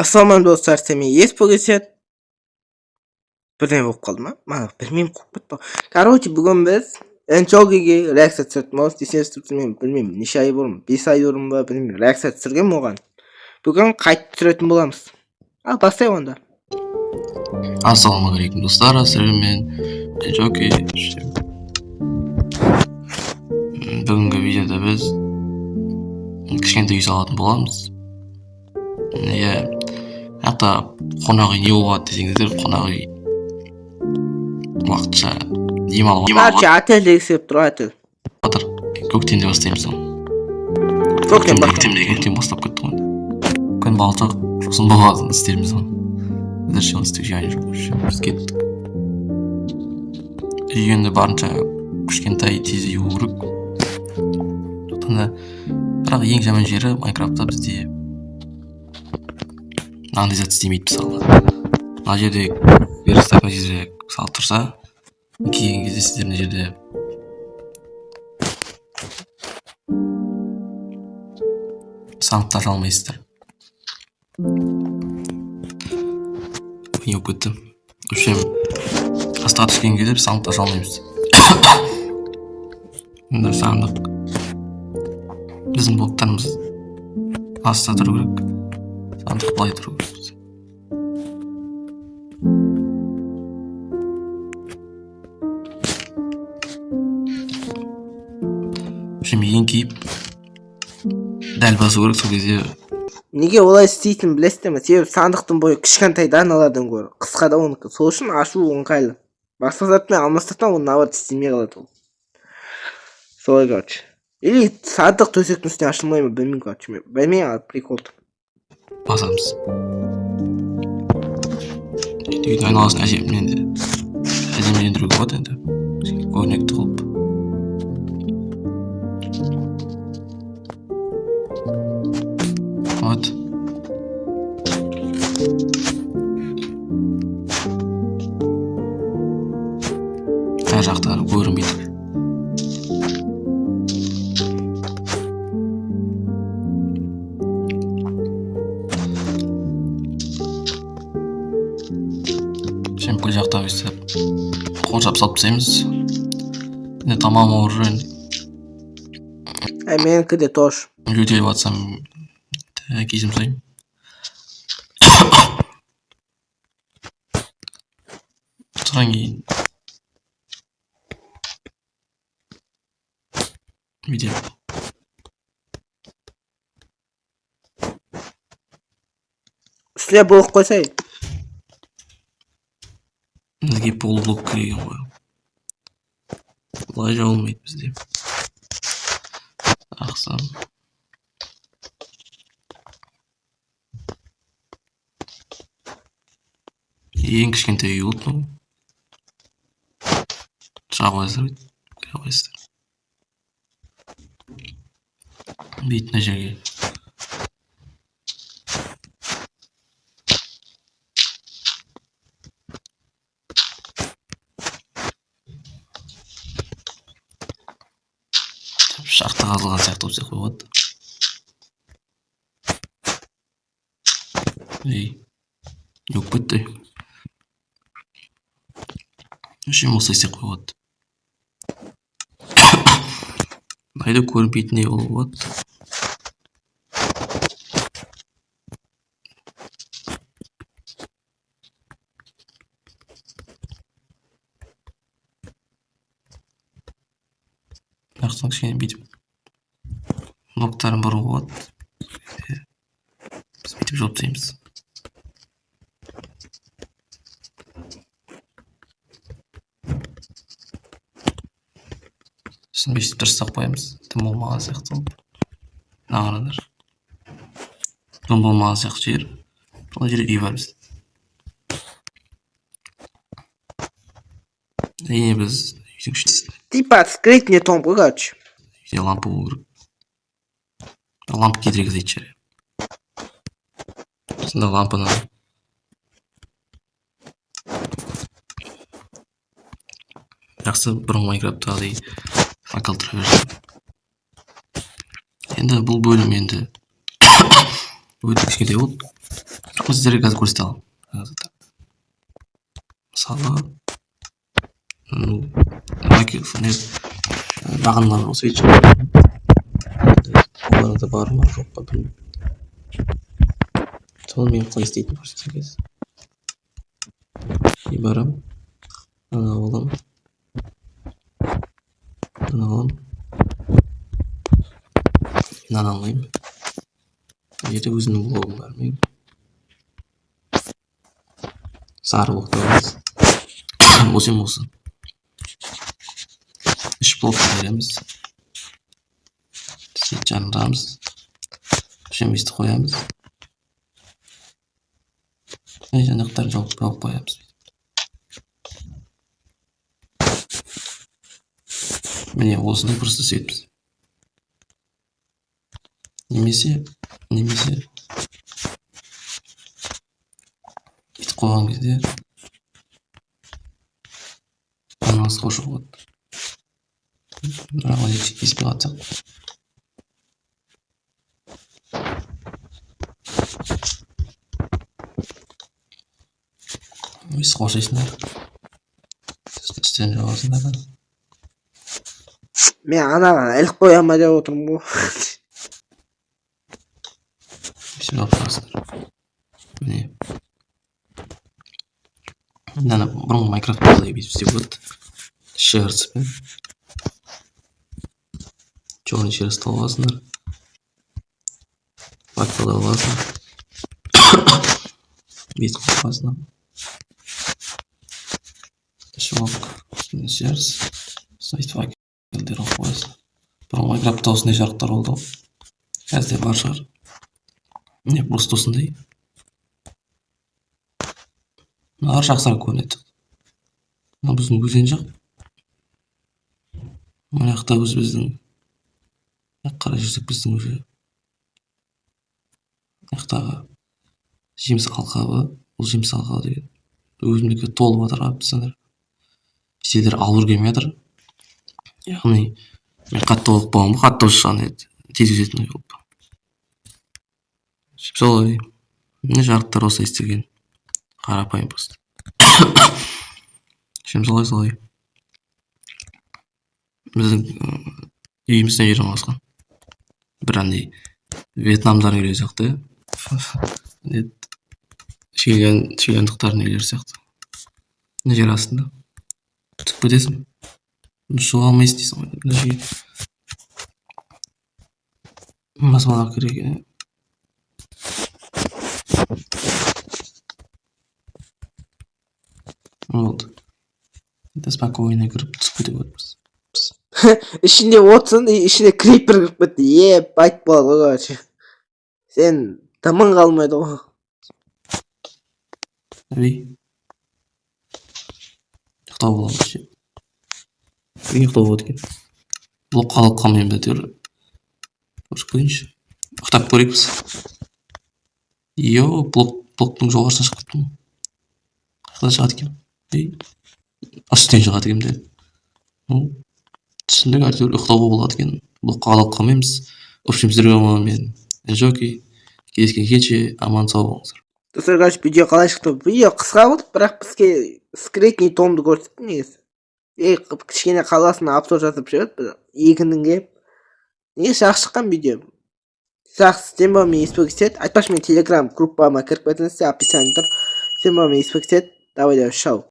Ассалаумағалейкум, достар, сіздермен Есбол. Бірдеңе болып қалды ма? Мана білмеймін, қуып кетті. Короче, бүгін біз Энчогиге реакция түсірдім. Осы десеңіз, мен білмеймін, неше ай бұрын, 5 ай бұрын ба, білмеймін, реакция түсіргенмін оған. Бүгін қайтып түсіретін боламыз. Ал бастайық онда. Ассалаумағалейкум, достар! Сіздермен Джоки. Бүгінгі видеода біз кішкентай үй салатын боламыз. Иә, мына қонақ үй не болады десеңіздер, қонақ үй уақытша демалып Короче, отель дегісі келіп тұр ғой, отель. жатыр. Көктемде бастаймыз оны. Көктем. Көктемде, көктем бастап кетті ғой енді. Күн балшық, сосын болғасын істерміз оны. Әзірше оны істеуге жайы жоқ. Вообще, біз кеттік. Үй енді барынша кішкентай, тез үй болу керек. Сондықтан да, бірақ ең жаман жері, Майнкрафтта бізде мынандай зат істемейді. Мысалы, мына жерде верстак, мына жерде, мысалы, тұрса, келген кезде сіздер мына жерде сандықты аша алмайсыздар. Не болып кетті? В общем, астыға түскен кезде біз сандықты аша алмаймыз. Мында сандық, біздің блоктарымыз астында тұру керек, сандық былай тұру керек бізде. В общем, еңкейіп дәл басу керек сол кезде. Неге олай істейтінін білесіздер ме? Себебі сандықтың бойы кішкентай да, аналардан гөрі қысқа да оныкі. Сол үшін ашу ыңғайлы. Басқа затпен алмастырсаң, ол наоборот істемей қалады ол. Солай, короче. Или сандық төсектің үстіне ашылмай ма, білмеймін, короче, мен білмеймін, ал прикол. Басамыз. Енді үйдің айналасын әжем енді әдемілендіруге болады, енді кішкене көрнекті қылып. Вот, ар жақтары көрінбейді. Şimdi бүкіл жақта өйстіп қоршап салып тастаймыз. Енді тамағым ауырып жүр енді. Ә, менікі де тоже. Жөтеліп жатсам, кешірім сұраймын. Содан кейін бүйтіп Үстіне блок қойсай. Бізге полублок керек екен ғой, былай жабылмайды бізде. Ақсам, ең кішкентай үй болды мынау. Шыға қоясыздар, бүйтіп кіре қоясыздар бүйтіп мына жерге. Шахта қазылған сияқты болып істеп қоюға болады. Ей, не болып кетті? В общем, осылай істеп қоюға болады. Мынайды көрінбейтіндей болуға болады. Мына кішкене бүйтіп блоктарын бұруға болады. Біз бүйтіп жауып тастаймыз. Сосын бүйтіп дұрыстап қоямыз, дым болмаған сияқты қылып. Мына қараңдар, дым болмаған сияқты жер. Бұл жерде үй бар бізде. Әрине, біз үйдің ішінде Типа скрытный дом ғой, короче. Үйде лампа болу керек. Лампа кедергі жасайтын шығар. Сонда лампаны жақсы, бұрынғы Майнкрафттағыдай факел тұра берсін. Енді бұл бөлім енді өте кішкентай болды. Бірақ мен сіздерге қазір көрсете аламын. Мысалы, ну, не бағаналар ғой, свет оларда бар ма, жоқ па, білмеймін. Соны мен қалай істейтінін көрсетейін қазір. И барамын, мынаны аламын, мынаны аламын, мынаны алмаймын. Мына жерде өзімнің блогым бар менің. Сары блокты аламыз. Осы осы үш блок береміз, свет жандырамыз, үш қоямыз және жан жақтарын жауып қоямыз. Міне, осындай просто свет біз. Немесе бүйтіп қойған кезде айналыс қосуға болады. Бірақ ол жетпей қалатын сияқты. Өйстіп қоршайсыңдар. Үстінен жабасыңдар да. Мен анаған іліп қоя ма деп отырмын ғой. Өйстіп жауып шығасыңдар. Міне. Мынаны бұрынғы Майнкрафтта бүйтіп істеуге болады. Шерстпен. Черный шерсть алып аласыңдар. Факел алып аласыңдар. Бүйтіп қойып қоясыңдар. Шелк, шерсть, сөйтіп факелдер алып қоясың. Бұрын Майнкрафтта осындай жарықтар болды ғой. Қазір де бар шығар. Не, просто осындай. Мыналар жақсырақ көрінеді. Мына біздің өзен жақ. Мына жақта өз біздің қарай жүрсек біздің уже мына жақтағы жеміс алқабы, бұл жеміс алқабы деген өзімдікі толып жатыр, қарап тұрсаңдар. Шетелдер алып үлгермей жатыр. Яғни мен қатты болып қалғанмын ғой, қатты осы андай тез өсетін болып. Солай. Міне, жарықтар осылай істелген. Қарапайым просто. Солай солай. Біздің үйіміз мына жерде орналасқан. Бір андай вьетнамдардың үйлері сияқты. Шиландықтардың үйлері сияқты. Мына жер астында. Түсіп кетесің. Шыға алмайсың дейсің ғой. Мына жерге баспалдақ керек екен. Болды. Это спокойно кіріп түсіп кете болады. Ішінде отырсың, ішіне крипер кіріп кетті. Ебать болады ғой, короче. Сен дымың қалмайды ғой. Ей. Ұйықтауға болады ше. Ұйықтауға болады екен. Блокқа алып қалмаймын да әйтеуір. Көріп көрейінші. Ұйықтап көрейік біз. Йо, блоктың жоғарысына шығып кеттім ғой. Қаяқтан шығады екен? Ей. Үстінен шығады екен де. Ну, түсіндік, әйтеуір ұйықтауға болады екен. Блокқа алып қалмаймыз. В общем, сіздерге мен Джоки. Кездескенше аман сау болыңыздар. Достар, короче, видео қалай шықты? Видео қысқа болды, бірақ бізге секретный томды көрсетті негізі. Кішкене қаласына обзор жасап жіберді екінің келіп. Негізі жақсы шыққан видео. Жақсы, сен мен еспе кетеді. Айтпақшы, мен телеграм группама кіріп кетіңіздер, описание тұр. Сен мен еспе кетеді. Давай, давай, шау.